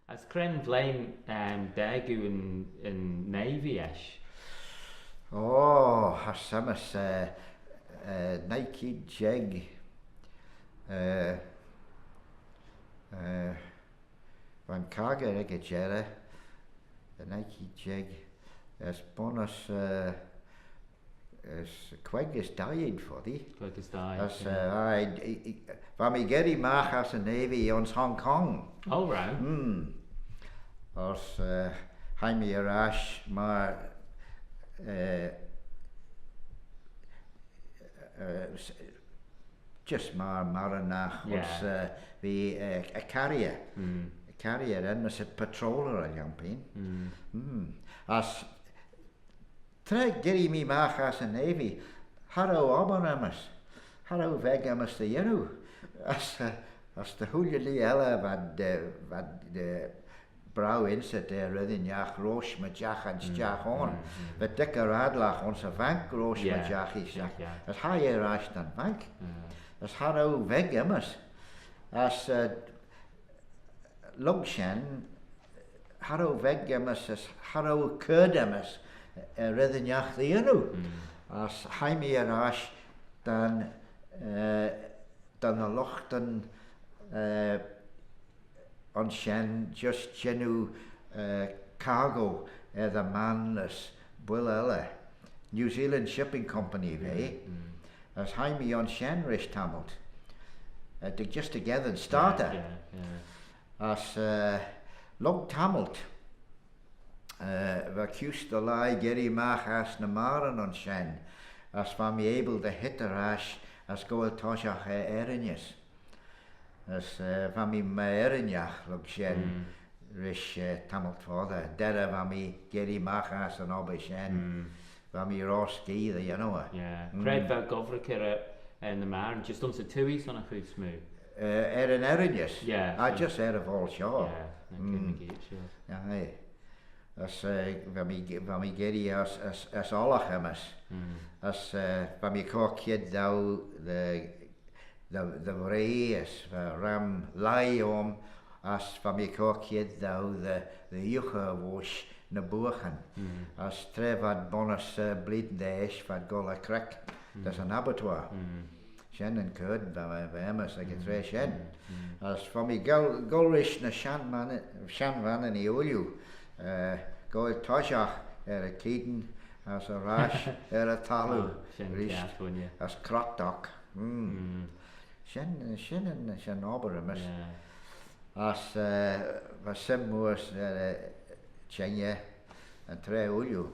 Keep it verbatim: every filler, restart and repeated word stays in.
As cre'n vlein, um, daag oo yn, yn Navy eisht? Oh, hass aym's, eh, eh, nuy keead jeig, eh, eh, va'n caggey ec y jerrey, nuy keead jeig, as bunnys, eh, as queig as daeed foddee. Queig as daeed. As, eh, aye, I, I, va mee geddyn magh ass y Navy ayns Hong Kong. Oh, right. Mm. As, eh, hie mee er ash myr, eh, eh, s-, just myr, myr marrinagh ayns, eh, v'eh, eh, a carrier. Mm. A carrier, enmyssit patroller er lhiam pene. Mm. Mm. As tra geddyn mee magh ass y Navy, cha row obbyr aym's, cha row veg aym's dy yannoo. As, eh, as dy chooilley lhee elley v'ad, eh, v'ad, eh, braew ynsit er red ennagh roish my jagh ad stiagh ayn. V'ad dy ghra ad lagh ayns y vanc roish my jagh ad stiagh. As hie eh er ash da'n vanc. As cha row veg aym's. As, eh, lurg shen, cha row veg aym's as cha row keayrd aym's er red ennagh dy yannoo. As hie mee er ash da'n, eh, da'n lught, eh, ayns shen just jannoo, eh, cargo er dy mann as buill elley. New Zealand Shipping Company v'eh. As hie mee ayns shen rish tammylt. Eh, just dy gheddyn starter. As, eh, lurg tammylt, eh, va kuse dy lhie geddyn magh ass ny marryn ayns shen, as va mee abyl dy heet er ash as goaill toshiaght er Erinyes. As, eh, va mee my Erinaght lurg shen rish, eh, tammylt foddey. Derrey va mee geddyn magh ass yn obbyr shen. Va mee ro skee dy yannoo eh. Cre'd vel gobbraghey er, er ny marryn, just ayns y twoaie son y chooid smoo? Eh, er yn Erinyes? Ah, just er y voayl shoh. Aye. As, eh, va mee, va mee geddyn as, as, as ollagh aym's. As, eh, va mee cur kied daue dy, dy, dy vree as va ram lhaih aym, as va mee cur kied daue dy, dy yuighey voish ny booaghyn. As tra v'ad bunnys, eh, bleeantyn dy eash v'ad goll er creck dys yn abattoir. Shen yn keayrd va, va aym's ec y traa shen. As va mee goll, goll rish ny shenn Mannin, shenn Vanninee ooilley, eh, goaill toshiaght er y keayn as er ash er y thalloo. As crock dock. Shen, shen yn, shen obbyr aym's. As, eh, va sym mooar er y çhengey yn traa ooilley.